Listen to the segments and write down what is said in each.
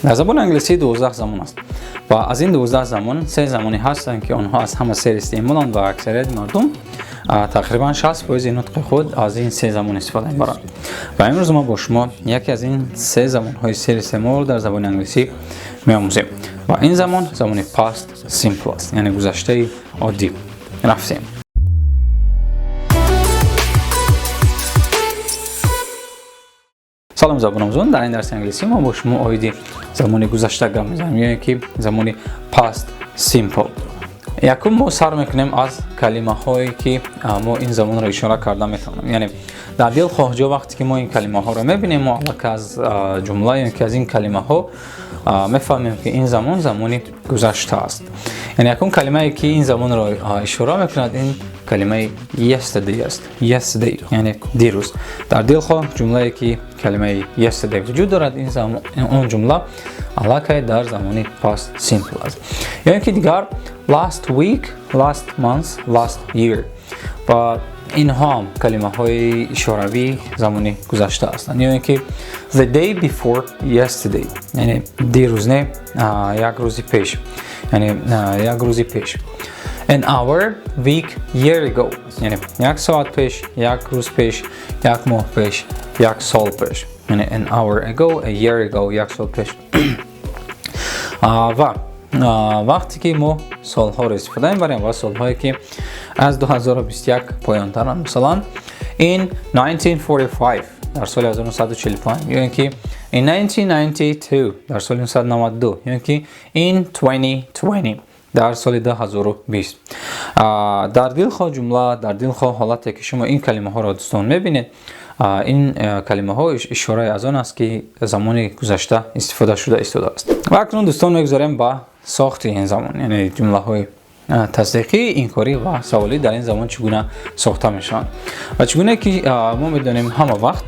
Дар забони англисӣ 12 замон аст ва аз ин 12 замон се замоне ҳастанд, ки онҳо аз ҳама сер истеъмоланд ва аксарияти мардум тақрибан 60% нутқи худ аз ин се замон истифода мебаранд. Ва имрӯз мо бо шумо яке аз ин се замонҳои сер истеъмол дар забони англисӣ меомӯзем ва ин замон замони past simple аст, яъне гузаштаи оддӣ. Рафтем. Салом забономӯзон, дар ин дарси англисӣ мо бо шумо оиди замони гузашта гап мезанем, ё ин ки замони past simple. Якум мо сар мекунем аз калимаҳое, ки мо ин замонро ишора карда метавонем. Яъне дар дилхоҳ ҷо вақте ки мо ин калимаҳоро мебинем, мо аллакай аз ҷумла ё ки аз ин калимаҳо мефаҳмем, ки ин замон замони гузашта аст. Яъне якум калимае, ки ин замонро ишора мекунад, ин калимаи yesterday аст. Yesterday яъне дирӯз. Дар дилхоҳ ҷумлае, ки калимаи yesterday вуҷуд дорад, ин замон, он ҷумла аллакай дар замони past simple аст. Ё ин ки дигар last week, last month, last year ва инҳо ҳам калимаҳои ишоравии замони гузашта ҳастанд. Ё ин ки the day before yesterday, яъне дирӯз не, як рӯзи пеш, яъне як рӯзи пеш. An hour, week, year ago, яъне як соат пеш, як рӯз пеш, як моҳ пеш, як сол пеш. Яъне an hour ago, a year ago, як сол пеш. Ва вақте ки мо солҳоро истифода мебарем ва солҳое, ки аз 2021 поёнтаранд, масалан in 1945, дар соли 1945, ё ин ки in 1992, дар соли 1992, ё ин ки in 2020, дар соли 2020. Дар дилхоҳ ҷумла, дар дилхоҳ ҳолате, ки шумо ин калимаҳоро, дӯстон, мебинед, ин калимаҳо ишораи аз он аст, ки замони гузашта истифода шуда истодааст. Ва акнун, дӯстон, мегузарем ба сохти ин замон, яъне ҷумлаҳои тасдиқӣ, инкорӣ ва саволӣ дар ин замон чӣ гуна сохта мешаванд. Ва чӣ гуна ки мо медонем, ҳама вақт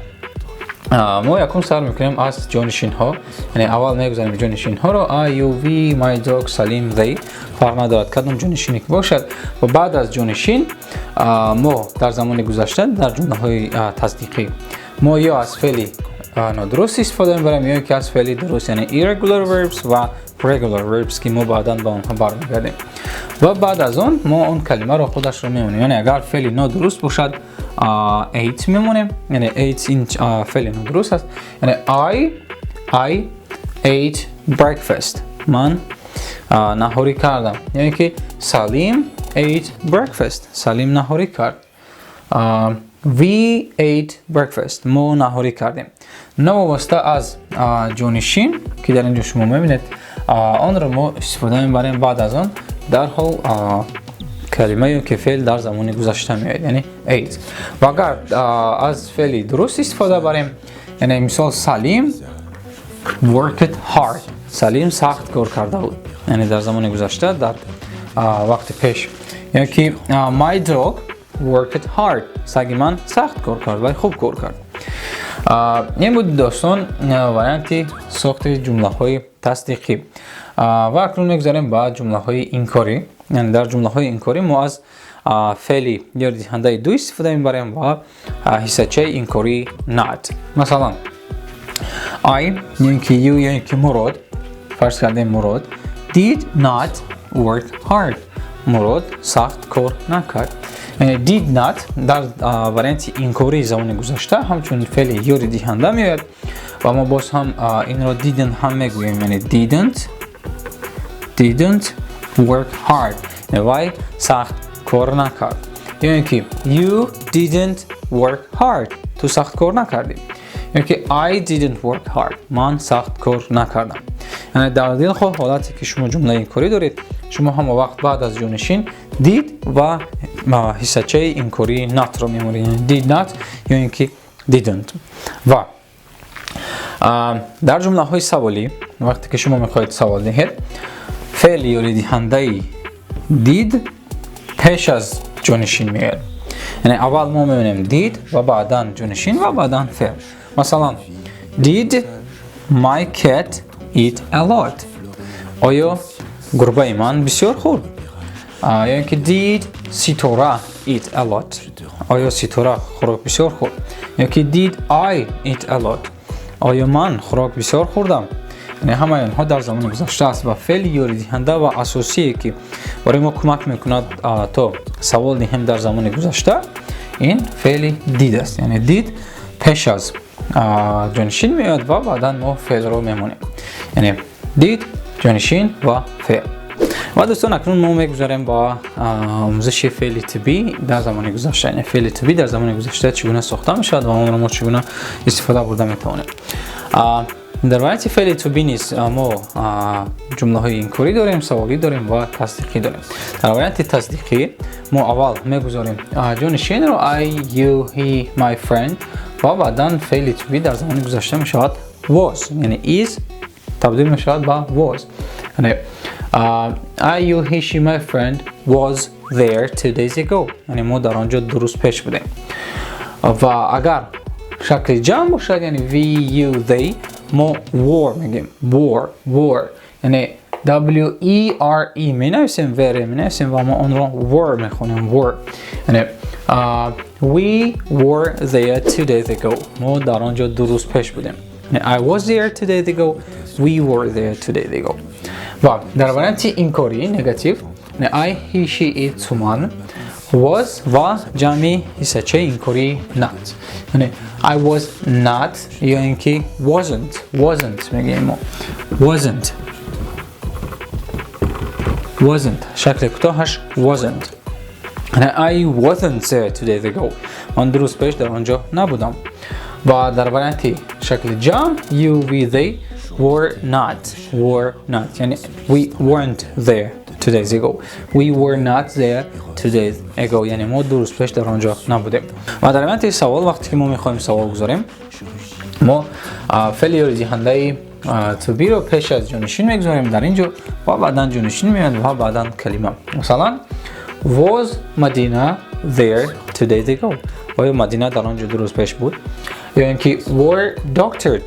мо якум сар мекунем аз ҷонишинҳо, яъне аввал мегузарем ҷонишинҳоро: I, you, we, my dog, Салим, they, фарқ надорад кадом ҷонишине ки бошад. Ва баъд аз ҷонишин мо дар замони гузашта дар ҷумлаҳои тасдиқӣ мо ё аз феъли нодуруст истифода мебарем, ё ки аз феъли дуруст, яъне irregular verbs ва regular verbs, ки мо баъдан ба онҳо бармегардем. Ва баъд аз он мо он калимаро худашро мемонем, яъне агар феъли нодуруст бошад, ate мемонем, яъне ate ин феъли нодуруст аст, яъне I ate breakfast, ман наҳорӣ кардам, яъне ки Салим ate breakfast, Салим наҳорӣ кард. We ate breakfast, мо наҳорӣ кардем. Новобаста аз ҷонишин, ки дар ин ҷо шумо мебинед, онро мо истифода мебарем. Баъд аз он дарҳол калима ё ки феъл дар замони гузашта меояд, яъне ate. Ва агар аз феъли дуруст истифода барем, яъне мисол Салим worked hard, Салим сахт кор карда буд, яъне дар замони гузашта, дар вақти пеш. Ё ки my dog worked hard, саги ман сахт кор кард ва хуб кор кард. Ин буд, дӯстон, варианти сохти ҷумлаҳои тасдиқӣ. Ва акнун мегузарем ба ҷумлаҳои инкорӣ. Яъне дар ҷумлаҳои инкорӣ мо аз феъли ёридиҳандаи do истифода мебарем ва ҳиссачаи инкории not. Масалан, I ё ин ки you ё ин ки Мурод, фарз кардем, Мурод did not work hard, Мурод сахт кор накард. Яъне did not дар варианти инкории замони гузашта ҳамчун феъли ёридиҳанда меояд ва мо боз ҳам инро didn't ҳам мегӯем, яъне didn't work hard, вай сахт кор накард. Ё ин ки you didn't work hard, ту сахт кор накардӣ. Ё ки I didn't work hard, ман сахт кор накардам. Яъне дар дилхоҳ ҳолате, ки шумо ҷумлаи инкорӣ доред, шумо ҳама вақт баъд аз ҷонишин did ва ҳиссачаи инкории not ро мемонед, яъне did not ё ин ки didn't. Ва дар ҷумлаҳои саволӣ, вақте ки шумо мехоҳед савол диҳед, феъли ёридиҳандаи did пеш аз ҷонишин меояд, яъне аввал мо мебинем did ва баъдан ҷонишин ва баъдан феъл. Масалан, did my cat eat a lot? Оё гурбаи ман бисёр хӯрд? Ё ин ки did Ситора eat a lot? Оё Ситора хӯрок бисёр хӯрд? Ё ки did I eat a lot? Оё ман хӯрок бисёр хӯрдам? Яъне ҳамаи онҳо дар замони гузашта аст ва феъли ёридиҳанда ва асосие, ки барои мо кӯмак мекунад, то савол диҳем дар замони гузашта, ин феъли did аст. Яъне did пеш аз ҷонишин меояд ва баъдан мо феълро мемонем. Яъне did, ҷонишин ва феъл. Ва дӯстон, акнун мо мегузарем ба омӯзиши феъли to be дар замони гузашта. Яъне феъли to be дар замони гузашта чӣ гуна сохта мешавад ва онро мо чӣ гуна истифода бурда метавонем. Дар варианти феъли to be низ мо ҷумлаҳои инкорӣ дорем, саволӣ дорем ва тасдиқӣ дорем. Дар варианти тасдиқӣ мо аввал мегузорем ҷонишинро, I, you, he, my friend, ва баъдан феъли to be дар замони гузашта мешавад was, яъне is табдил мешавад ба was. Яъне I, you, he, she, my friend was there 2 days ago. Яъне мо дар он ҷо 2 рӯз пеш будем. Ва агар шакли ҷамъ бошад, яъне we, you, they, мо were мегӯем. Were, were. Яъне W E R E менависем, were менависем ва мо онро were мехонем, were. Яъне we were there 2 days ago. Мо дар он ҷо 2 рӯз пеш будем. Яъне I was there 2 days ago. We were there 2 days ago. Ва дар варианти инкорӣ, негатив, I, he, she, it, Суман was ва ҷамъи ҳиссачаи инкорӣ not. Яъне I was not ё ин ки wasn't, wasn't мегӯем мо. Wasn't. Wasn't. Шакли кӯтоҳаш wasn't. Яъне I wasn't there 2 days ago. Ман 2 рӯз пеш дар он ҷо набудам. Ва дар варианти шакли ҷамъ you, we, they were not, were not. Яъне we weren't there 2 days ago. We were not there 2 days ago. Яъне мо 2 рӯз пеш дар он ҷо набудем. Ва дар варианти савол, вақте ки мо мехоҳем савол гузорем, мо феъли ёридиҳандаи to be ро пеш аз ҷонишин мегузорем дар ин ҷо ва баъдан ҷонишин меояд ва баъдан калима. Масалан, was Madina there 2 days ago? Оё Мадина дар он ҷо 2 рӯз пеш буд? Ё ин ки were doctor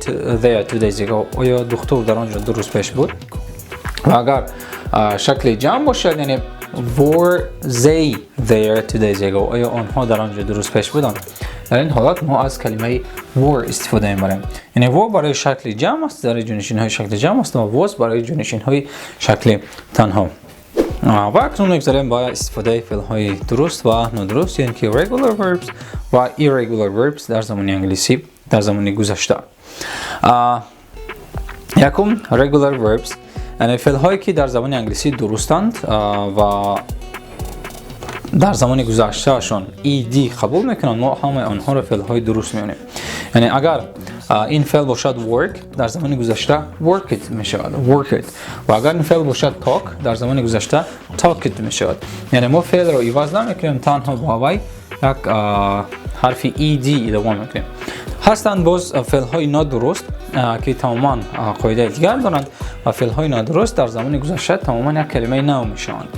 there 2 days ago? Оё духтур дар он ҷо 2 рӯз пеш буд? Ва агар шакли ҷамъ бошад, яъне were they there 2 days ago? Оё онҳо дар он ҷо 2 рӯз пеш буданд? Дар ин ҳолат мо аз калимаи were истифода мебарем. Яъне were барои шакли ҷамъ аст, барои ҷонишинҳои шакли ҷамъ аст ва was барои ҷонишинҳои шакли танҳо. Ва акнун мегузарем ба истифодаи феълҳои дуруст ва нодуруст, яъне ки regular verbs ва irregular verbs дар забони англисӣ дар замони гузашта. Якум, regular verbs, яъне феълҳое, ки дар забони англисӣ дурустанд ва дар замони гузаштаашон ed қабул мекунанд, мо ҳамаи онҳоро феълҳои дуруст меонем. Яъне агар ин феъл бошад work, дар замони гузашта worked мешавад, worked. Ва агар ин феъл бошад talk, дар замони гузашта talked мешавад. Яъне мо феълро иваз намекунем, танҳо бо вай як ҳарфи ed илова мекунем. Ҳастанд боз феълҳои нодуруст, ки тамоман қоидаи дигар доранд ва феълҳои нодуруст дар замони гузашта тамоман як калимаи нав мешаванд.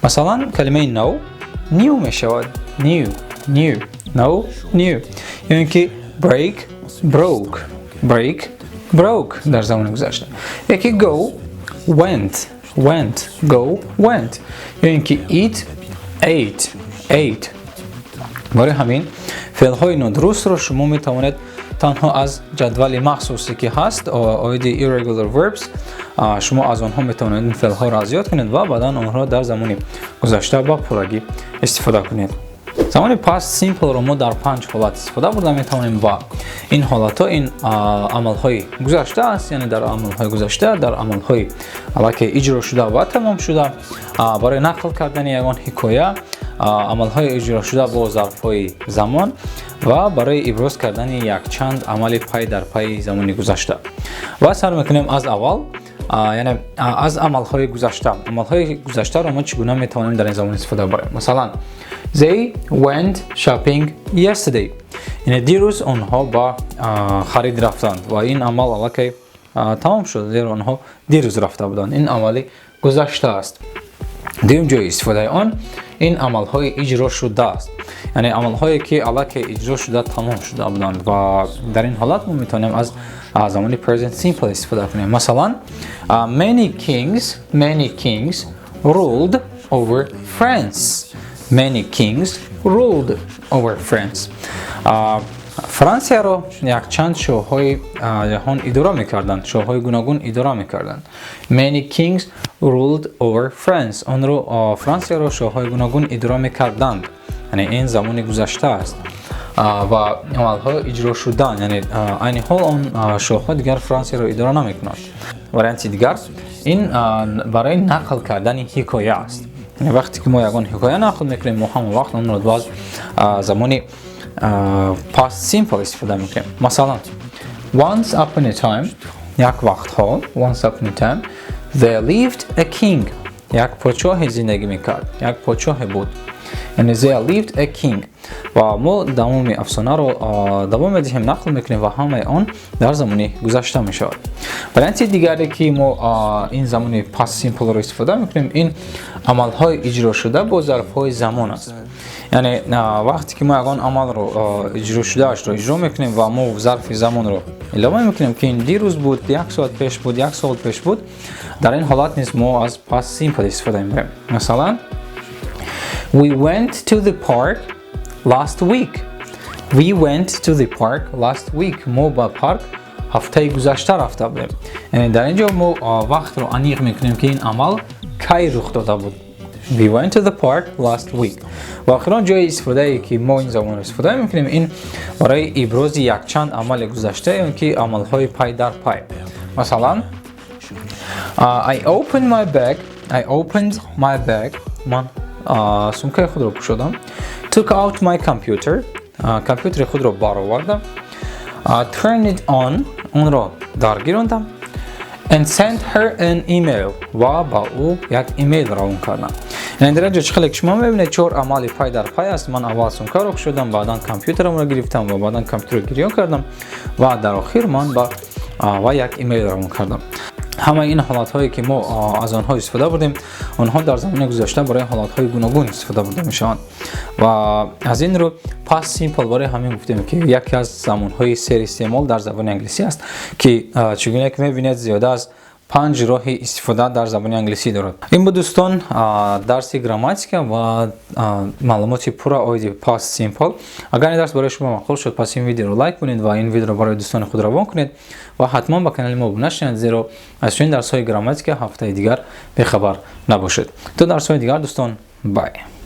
Масалан, калимаи know knew мешавад, knew, knew, know, knew. Ё ин ки break, broke, break, broke дар замони гузашта. Яки go, went, went, go, went. Ё ин ки eat, ate, ate. Барои ҳамин феълҳои нодурустро шумо метавонед танҳо аз ҷадвали махсусе, ки ҳаст оиди irregular verbs, шумо аз онҳо метавонед ин феълҳоро аз ёд кунед ва баъдан онҳоро дар замони гузашта ба пуррагӣ истифода кунед. Замони past simple-ро мо дар панҷ ҳолат истифода бурда метавонем ва ин ҳолатҳо ин амалҳои гузашта аст, яъне дар амалҳои гузашта, дар амалҳои аллакай иҷро шуда ва тамом шуда, барои нақл кардани ягон ҳикоя, амалҳои иҷрошуда бо зарфҳои замон ва барои иброз кардани якчанд амали пай дар пайи замони гузашта. Ва сар мекунем аз аввал, яъне аз амалҳои гузашта. Амалҳои гузаштаро мо чӣ гуна метавонем дар ин замон истифода барем? Масалан, they went shopping yesterday, яъне дирӯз онҳо ба харид рафтанд ва ин амал аллакай тамом шуд, зеро онҳо дирӯз рафта буданд. Ин амали гузашта аст. Дуюм ҷои истифодаи он ин амалҳои иҷро шуда аст, яъне амалҳое, ки аллакай иҷро шуда, тамом шуда буданд ва дар ин ҳолат мо метавонем аз замони present simple истифода кунем. Масалан, many kings ruled over France. Many kings ruled over France. Франсияро якчанд шоҳҳои ҷаҳон идора мекарданд, шоҳҳои гуногун идора мекарданд. Many kings ruled over France. Онро, Франсияро, шоҳҳои гуногун идора мекарданд, яъне ин замони гузашта аст ва амалҳо иҷро шудан, яъне айни ҳол он шоҳҳо дигар Франсияро идора намекунанд. Варианти дигар ин барои нақл кардани ҳикоя аст. Яъне вақте ки мо ягон ҳикоя нақл мекунем, мо ҳамон вақт онро боз замони past simple истифода мекунем. Масалан, once upon a time, як вақтҳо, once upon a time there lived a king, як подшоҳе зиндагӣ мекард, як подшоҳе буд, яъне there lived a king. Ва мо давоми афсонаро давом медиҳем, нақл мекунем ва ҳамаи он дар замони гузашта мешавад. Варианти дигаре, ки мо ин замони past simple ро истифода мекунем, ин амалҳои иҷрошуда бо зарфҳои замон аст. Яъне вақте ки мо ягон амалро иҷрошудаашро иҷро мекунем ва мо зарфи замонро илова мекунем, ки ин дирӯз буд, як соат пеш буд, як сол пеш буд, дар ин ҳолат низ мо аз past simple истифода мебарем. Масалан, we went to the park last week. We went to the park last week. Мо ба парк ҳафтаи гузашта рафта будем. Яъне дар ин ҷо мо вақтро аниқ мекунем, ки ин амал кай рух дода буд. We went to the park last week. Ва охирон ҷои истифодае, ки мо ин замонро истифода мекунем, ин барои ибрози якчанд амали гузашта ё ки амалҳои пай дар пай. Масалан, I opened my bag. I opened my bag. Ман сумкаи худро кушодам. Took out my computer. Компютери худро баровардам. Turned it on. Онро даргирондам. And sent her an email. Ва ба ӯ як имейл равон кардам. Яъне дар инҷо, чӣ хеле ки шумо мебинед, чор амали пай дар пай аст. Ман аввал сумкаро кушодам, баъдан компютерамро гирифтам ва баъдан компютерро гирён кардам ва дар охир ман ба ва як имейл равон кардам. Ҳамаи ин ҳолатҳое, ки мо аз онҳо истифода бурдем, онҳо дар замони гузашта барои ҳолатҳои гуногун истифода бурда мешаванд. Ва аз ин рӯ past simple барои ҳамин гуфтем, ки яке аз замонҳои серистеъмол дар забони англисӣ аст, ки чӣ гуна ки мебинед, зиёда аз панҷ роҳи истифода дар забони англисӣ дорад. Ин буд, дӯстон, дарси грамматика ва маълумоти пурра оиди past simple. Агар ин дарс барои шумо маъқул шуд, пас ин видеоро лайк кунед ва ин видеоро барои дӯстони худ равон кунед ва ҳатман ба канали мо обуна шавед, зеро аз чунин дарсҳои грамматика ҳафтаи дигар бехабар набошед. То дарсҳои дигар, дӯстон, bye.